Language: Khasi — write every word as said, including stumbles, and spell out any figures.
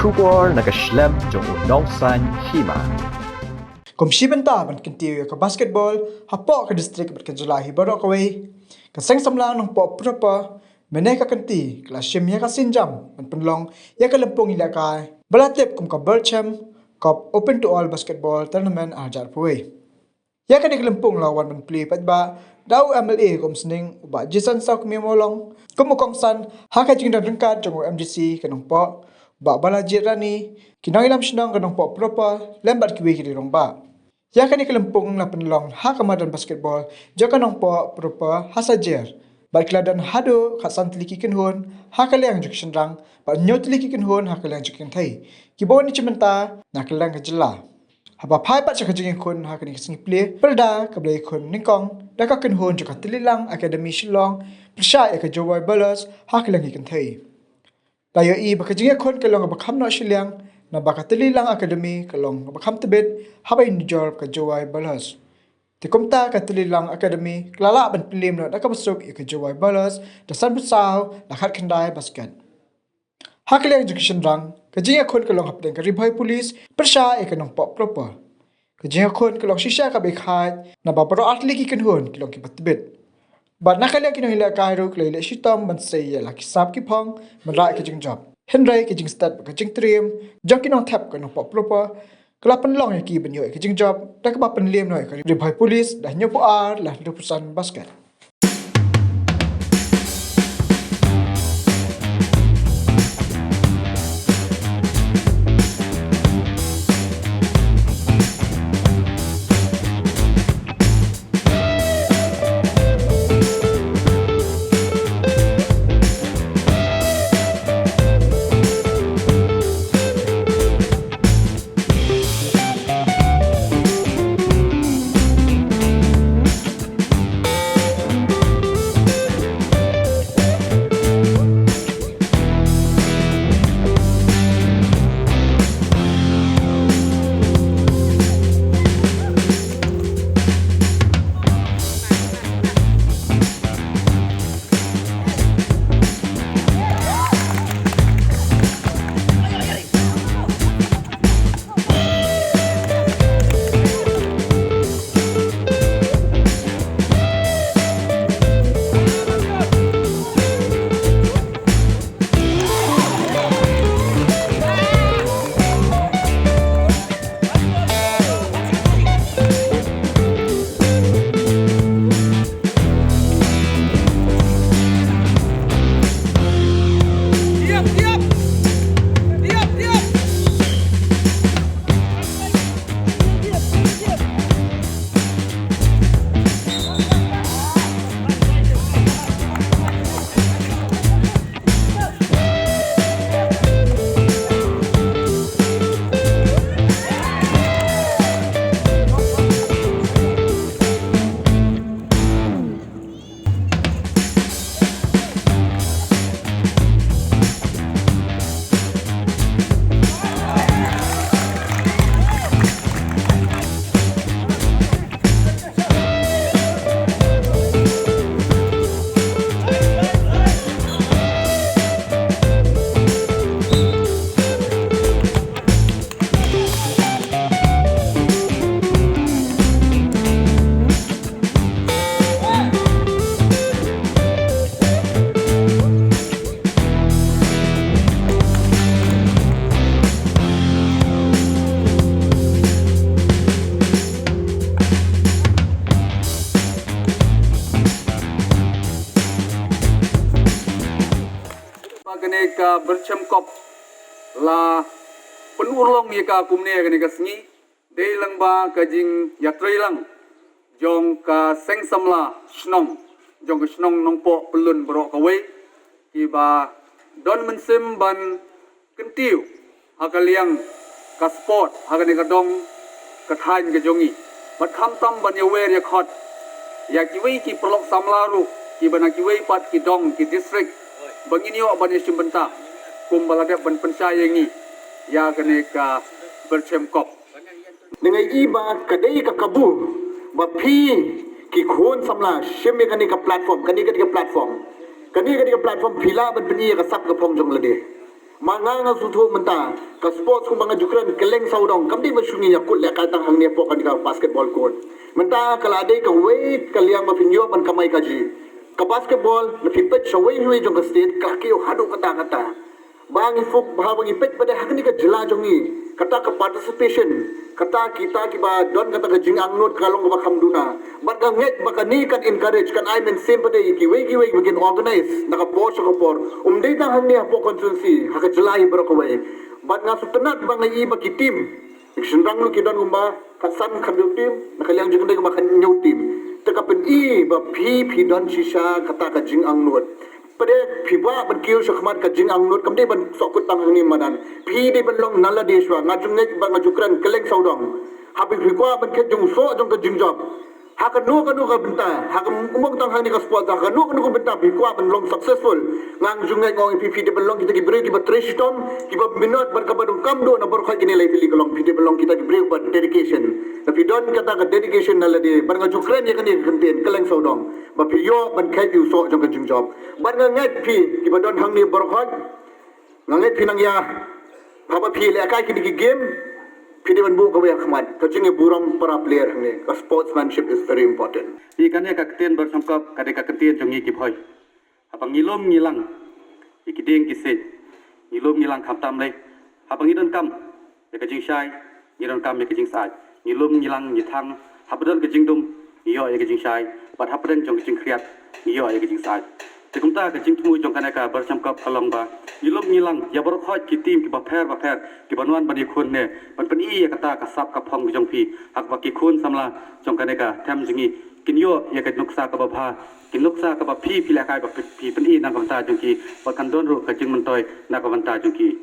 Khubor na ka shlem jong u nongsan hima. Kum shi bynta ban kyntiew ïa ka basketball hapoh ka district bad ka jylla hi baroh kawei, ka Seng Samla Nongpoh Proper mynne ka kynti ka la shim ïa ka sienjam ban pynlong ïa ka lympung ïalehkai ba la tip kum ka Byrchem Cup Open to All Basketball Tournament ar hajar arphew wei. Ïa kane ka lympung la wan ban plie paidbah da u M L A ka Umsning, u Bah Jason Sawkmie Mawlong, kum u kongsan ha ka jingdon ryngkat jong u M D C ka Nongpoh, u Bah Balajied Rani, ki nongïalam shnong ka Nongpoh Proper lem bad kiwei ki rangbah. Ïa kane ka lympung la pynlong ha ka madan basketball jong ka Nongpoh Proper ha Sajer, bad ki la don haduh khatsan tylli ki kynhun ha ka liang jong ki shynrang bad hynñiew tylli ki kynhun ha ka liang jong ki kynthei, kiba wan ïashim bynta na ka liang ka jylla. Haba phai pat sha ka jingïakhun ha kane ka sngi plie pyrda, kaba la ïakhun nyngkong da ka kynhun jong ka Tyllilang Academy Shillong pyrshah ïa ka Jowai Ballers ha ka liang ki kynthei. La ïohi ba ka jingïakhun ka long kaba kham noh shiliang, naba ka Tyllilang Academy ka long kaba kham tbit haba ïanujor bad ka Jowai Ballers. Te kumta ka Tyllilang Academy ka la lah ban pynliem noh da kaba suk ïa ka Jowai Ballers da sanphew saw la khatkhyndai basket. Ha ka liang jong ki shynrang, ka jingïakhun ka long hapdeng ka Ri Bhoi Police pyrshah ïa ka Nongpoh Proper. Ka jingïakhun ka long shisha kaba ïakhaid, naba baroh artylli ki kynhun ki long kiba tbit. Bad na ka liang ki nongïalehkai ruh ki la ïaleh shitom ban sei ïa la ki sap ki phong ban rah ïa ka jingjop. Hynrei ka jingstet bad ka jingtriem jong ki nongthep ka Nongpoh Proper ka la pynlong ïa ki ban ïoh ïa ka jingjop, da kaba pynliem noh ïa ka Ri Bhoi Police da hynñiewphew ar la hynriewphew san basket. Ba kane ka Byrchem Cup la pynurlong ïa ka kumne kane ka sngi, dei lyngba ka jingïatreilang jong ka Seng Samla Shnong jong ka shnong Nongpoh Pyllun baroh kawei, kiba don mynsiem ban kyntiew ha ka liang ka sport ha kane ka dong ka thaiñ ka jong ngi. Bad khamtam ban ïawer ïakhot ïa kiwei ki paralok samla ruh kiba na kiwei pat ki dong ki district ba ngin ïoh ban ïashim bynta kumba la dep ban pynshai ïa ngi ïa kane ka Byrchem Cup. Nga ïohi ba ka dei ka kabu ba phi ki khun samla shim ïa kane ka platform, kane ka dei ka platform. Kane ka dei ka platform phi lah ban pyni ïa ka sap ka phong jong lade. Ma nga nga sngewthuh mynta ka sports kumba nga ju kren, kylleng sawdong kam dei ba shu ngi ïakut lehkai tang hangne hapoh kane ka basketball court. Mynta ka la dei kawei ka liang ba phin ïoh ban kamai kajih. Ka basketball na phi peit shawei shawei jong ka state ka la kiew haduh katta katta. Ba ngi fuk ba ba ngi peit ba dei ha kane ka jylla jong ngi, kata ka participation, kata kita kiba don kata ka jingangnud ka long kaba kham duna. Bad nga ngeit ba kane kan encourage, kan ai mynsiem pat ïa kiwei kiwei ba kin organize na ka por sha ka por. Um dei tang hangne hapoh constituency, ha ka jylla hi baroh kawei. Bad nga sngewtynnat ba nga i ba ki team, ki shynrang ruh ki don kumba khatsan khathynñiew team, na ka liang jong ka dei kumba khathynñiew team. Te ka pyni ba phi phi don shisha kata ka jingangnud. Pat phi kwah ban kiew shakhmat ka jingangnud, kam dei ban sohkut tang hangne madan. Phi dei ban long na lade shuwa. Nga ju ngeit bad nga ju kren kylleng sawdong, haba phi kwah ban khet jong u soh jong ka jingjop, ha kano kano ka bynta, ha ka, um tang hangne ka sports, ha kano kano ka bynta phi kwah ban long successful, nga ju ngeit, nga ong ïa phi, phi dei ban long kita ki briew kiba trei shitom, kiba minot bad kaba donkam duh na baroh kine lai tylli ka long. Phi dei ban long kita ki briew ba dedication. Lada phi don kata ka dedication na lade, bad nga ju kren ïa kane ka kyntien kylleng sawdong, ba phi ïoh ban khet ïa u soh jong ka jingjop. Bad nga ngeit phi kiba don hangne baroh, nga ngeit phi nang ïa, haba phi lehkai kine ki game, phi dei ban buh kawei ha khmat, ka jingïaburom para player hangne. Ka sportsmanship is very important. Ïa kane ka ktien Barashongsop ka dei ka ktien jong ngi ki Bhoi. Haba ngi lum ngi lang ïa ki dieng ki siej, ngi lum ngi lang khamtam lei. Haba ngi donkam ïa ka jingshai, ngi donkam ïa ka jingsyaid. Ngi lum ngi lang ngi thang, haba don ka jingdum ngi ïoh ïa ka jingshai, bad hapdeng jong ka jingkhriat ngi ïoh ïa ka jingsyaid. Te kumta ka jingthmu jong kane ka Barashongsop ka long ba ngi lum ngi lang ïa baroh ki team kiba pher ba pher, kiba wan ban ïakhun ne ban pyni ïa kata ka sap ka phong jong phi, ha kaba ki khun samla jong kane ka them jong ngi kin ïoh ïa ka nuksa kaba bha, ka nuksa kaba phi phi lehkai ba phi, phi pyni na ka bynta jong ki, bad kan don ruh ka jingmyntoi na ka bynta jong ki.